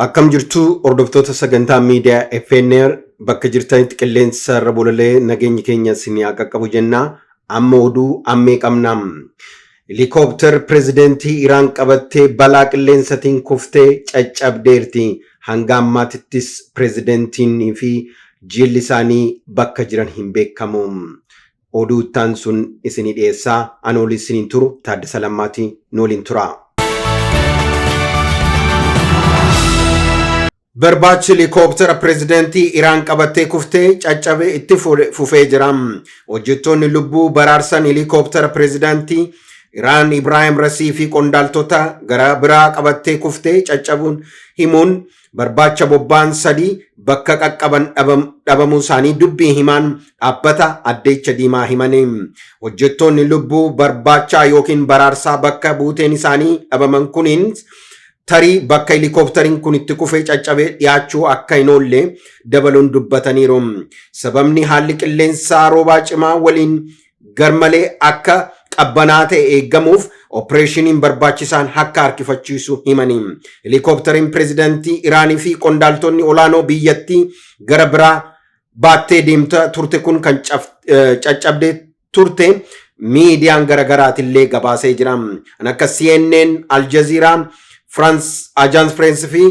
Akkam jirtu hordoftoota sagantaa miidiyaa FNR bakka jirtanitti qilleensa irra bololee nageenyi keenya isin haa qaqqabu jenna. Amma oduu ammee qabna. Helikoophter pirezidentii Iraan qabattee balaa qilleensatiin kuftee caccabdeerti. Hanga ammaatittis pirezidentiin fi jilli isaanii bakka jiran hin beekamu. Oduu ittaan sun isinii dhiyeessaa. Ani olii isiniin turu Taaddasa Lammaati nu waliin tura. Barbaachi helikooптera pirezidentii Iraan qabattee kuftee caccabe itti fufee jira. Hojjettoonni lubbuu baraarsan helikooптera pirezidentii Iraan Ibraahim Rasii fi qondaaltota gara biraa qabattee kuftee caccabuun himuun barbaacha bobba'an sadii bakka qaqqaban dhabamuu isaanii dubbii himaan dhaabbata Addeecha Diimaa himani. Hojjettoonni lubbuu barbaachaa yookiin baraarsaa bakka buuteen isaanii dhabaman kuniin tarii bakka helikooптariin kun itti kufee caccabee dhiyaachuu akka hin oolle dabaluun dubbataniiru. Sababni haalli qilleensaa roobaa cimaa waliin garmalee akka qabbanaa ta'e eeggamuuf opereeshiniin barbaachisaan akka harkifachiisu himani. Helikooптariin pirezidantii Iraanii fi qondaaltonni olaanoo biyyattii gara biraa baattee deemta turte kun kan caccabdee turte miidiyaan garaagaraatillee gabaasee jira. Kan akka CNN, Al Jazeera, France, Agence France fi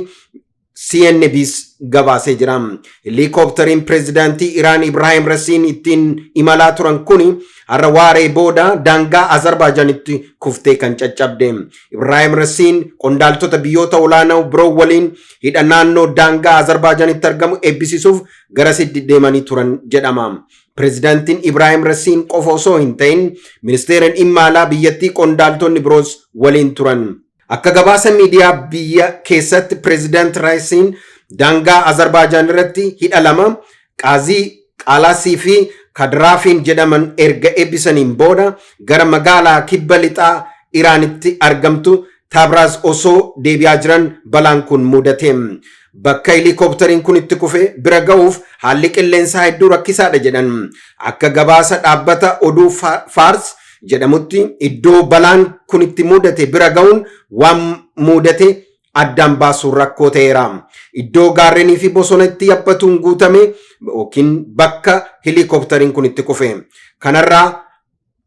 CNBC gabaasee jira. Helikooптariin pirezidaantii Iraan Ibraahim Rasiin ittiin imalaa turan kun har'a waaree booda daangaa Azerbaaijaanitti kuftee kan caccabde. Ibraahim Rasiin qondaaltota biyyoota olaanoo biroo waliin hidha naannoo daangaa Azerbaaijaanitti argamu eebbisiisuuf garasitti deemanii turan jedhama. Pirezidaantiin Ibraahim Rasiin qofa osoo hin ta'in ministeera dhimma alaa biyyattii qondaaltonni biroos waliin turan. Akka gabaasa miidiyaa biyya keessatti pirezidaant Raisiin daangaa Azerbaajaan irratti hidha lama Qaazii Qaalaasii fi Kadraafiin jedhaman erga eebbisaniin booda gara magaalaa kibba lixaa Iraanitti argamtu Taabraaz osoo deebi'aa jiran balaan kun mudate. Bakka helikooптariin kun itti kufe bira ga'uuf haalli qilleensaa hedduu rakkisaadha jedhan. Akka gabaasa dhaabbata oduu Faars jedhamutti iddoo balaan kun itti mudate bira ga'uun waan mudate addaan baasuun rakkoo ta'eera. Iddoo gaarrenii fi bosona itti yabbatuun guutame yookiin bakka helikooптariin kun itti kufe. Kanarraa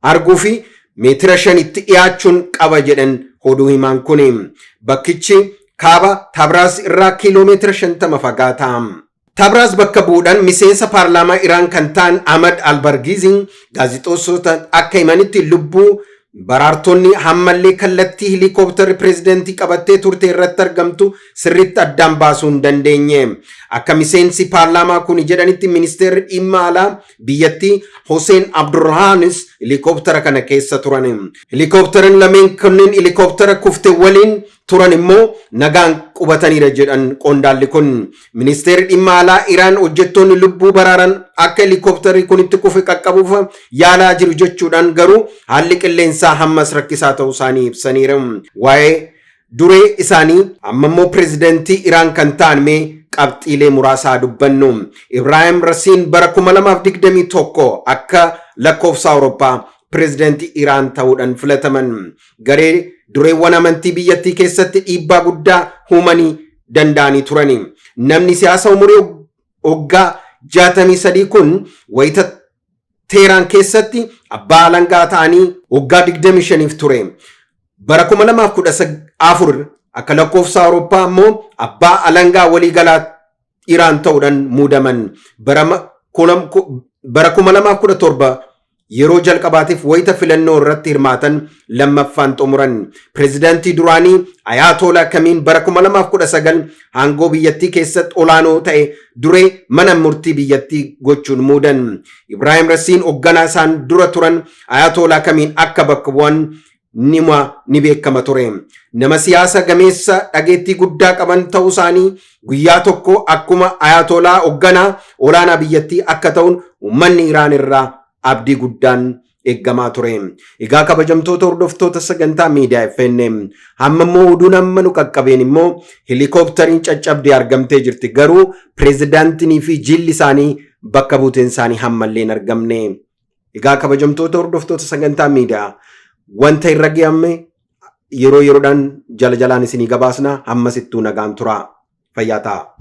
arguu fi meetira 5tti dhiyaachuun qaba jedhan oduu himaan kun. Bakkichi kaaba Tabraaz irraa kiiloomeetira 50 fagaata. Tabraaz bakka bu'uudhaan miseensa paarlaamaa Iraan kan ta'an Ahmad Albargiziin gaazexeessota akka himanitti lubbuu baraartonni hammallee kallattii helikoophtarri pirezidantii qabattee turte irratti argamtu sirriitti addaan baasuu hin dandeenye. Akka miseensi paarlaamaa kun jedhanitti ministeerri dhimma alaa biyyattii Hossein Abdurrahaanis helikooftara kana keessa turan. Helikooftariin lameen kunneen helikooftara kufte waliin turan immoo nagaan qubataniira jedhan qondaalli kun. Ministeerri dhimma alaa Iraan hojjettoonni lubbuu baraaran akka helikoophtarri kun itti kufe qaqqabuuf yaalaa jiru jechuudhaan garuu haalli qilleensaa hammas rakkisaa ta'uu isaanii ibsaniiru. Waa'ee duree isaanii amma immoo pirezidantii Iraan kan ta'an mee qabxiilee muraasaa dubbannu. Ibraahim Rasiin bara 2021 akka lakkoofsa Awurooppaa pirezidantii Iraan ta'uudhaan filataman. Garee dureewwan amantii biyyattii keessatti dhiibbaa guddaa uumanii danda'anii turani. Namni siyaasa umurii waggaa 63 kun wayita Teeraan keessatti abbaa alangaa ta'anii waggaa 25f ture. Bara 2014 akka lakkoofsa Awurooppaa immoo abbaa alangaa waliigalaa Iraan ta'uudhaan muudaman. Bara 2017 yeroo jalqabaatiif wayita filannoo irratti hirmaatan lammaffaan xumuran. Pireezidaantii duraanii Ayaatolaa Kamiin bara 2019 aangoo biyyattii keessatti olaanoo ta'e duree mana murtii biyyattii gochuun muudan. Ibraahim Rasiin hoogganaa isaan dura turan Ayaatolaa Kamiin akka bakka bu'an nima ni beekama ture. Nama siyaasa gameessa dhageettii guddaa qaban ta'uu isaanii guyyaa tokko akkuma Ayaatolaa hoogganaa olaanaa biyyattii akka ta'uun uummanni Iraan irraa abdii guddaan eeggamaa ture. Egaa kabajamtoota hordoftoota sagantaa miidiyaa FN hamma immoo oduun amma nu qaqqabeen immoo helikooптariin caccabdee argamtee jirti. Garuu pireezidaantinii fi jilli isaanii bakka buuteen isaanii hammallee hin argamne. Egaa kabajamtoota hordoftoota sagantaa miidiyaa wanta irra ga'ame yeroo yeroodhaan jala jalaan isinii gabaasna hammasittuu nagaan tura. Fayyaa ta'a.